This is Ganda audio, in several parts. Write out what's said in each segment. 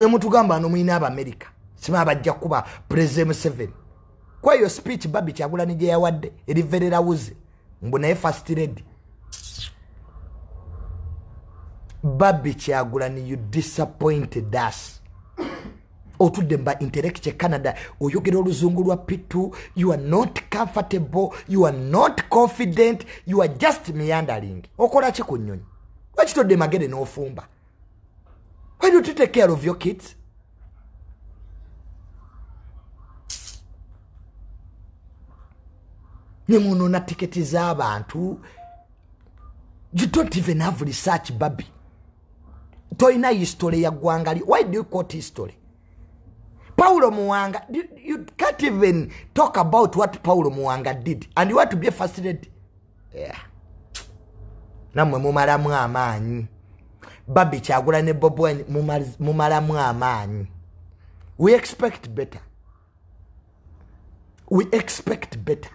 Nemutugamba ano mulina Abamerika sima bajja kuba President Museveni. Kwayo speech Barbie Kyagulanyi gye yawadde eriverera wuzi mbu naye first lady. Barbie Kyagulanyi, you disappointed us. Otudde mba intellectual Canada, oyogera oluzungu lwa P2, you are not comfortable, you are not confident, you are just meandering. Okola ki ku nnyonyi? Lwaki todde magere n'ofumba? Why don't you take care of your kids? Ne munoona tiketi z'abantu. You don't even have research, Barbie. Toyina history ya ggwanga lyo. Why do you quote history? Paulo Muwanga, you can't even talk about what Paulo Muwanga did. And you want to be a first lady. Yeah. Namwe mumalamu amaanyi. Barbie Kyagulanyi ne Bobi Wine mumalamu amaanyi. We expect better. We expect better.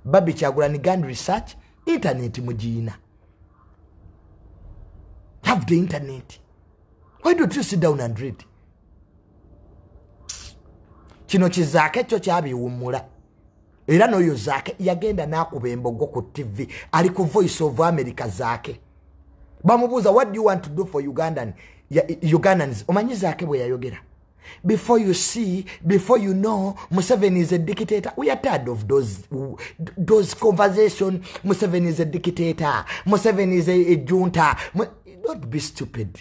Barbie Kyagulanyi gun research, internet mugiina. Have the internet. Why don't you sit down and read? Kino kizaake kyo kyabiwummula. Era n'oyo Zaake yagenda n'akuba embogo ku TV. Ali ku Voice of America Zaake. Bamubuuza, what do you want to do for Ugandan? Ugandans? Omanyi Zaake bwe yayogera. Before you see, before you know, Museveni is a dictator. We are tired of those conversations. Museveni is a dictator. Museveni is a junta. Don't be stupid.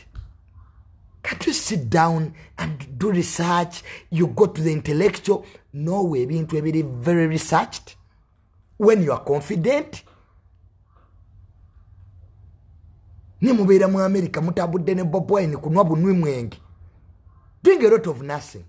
Can't you sit down and do research? You go to the intellectual. No way, being to be very researched. When you are confident. Ni mubeera mu America mutabudde ne Bobi Wine kunwa bunwi mwenge. Doing a lot of nothing.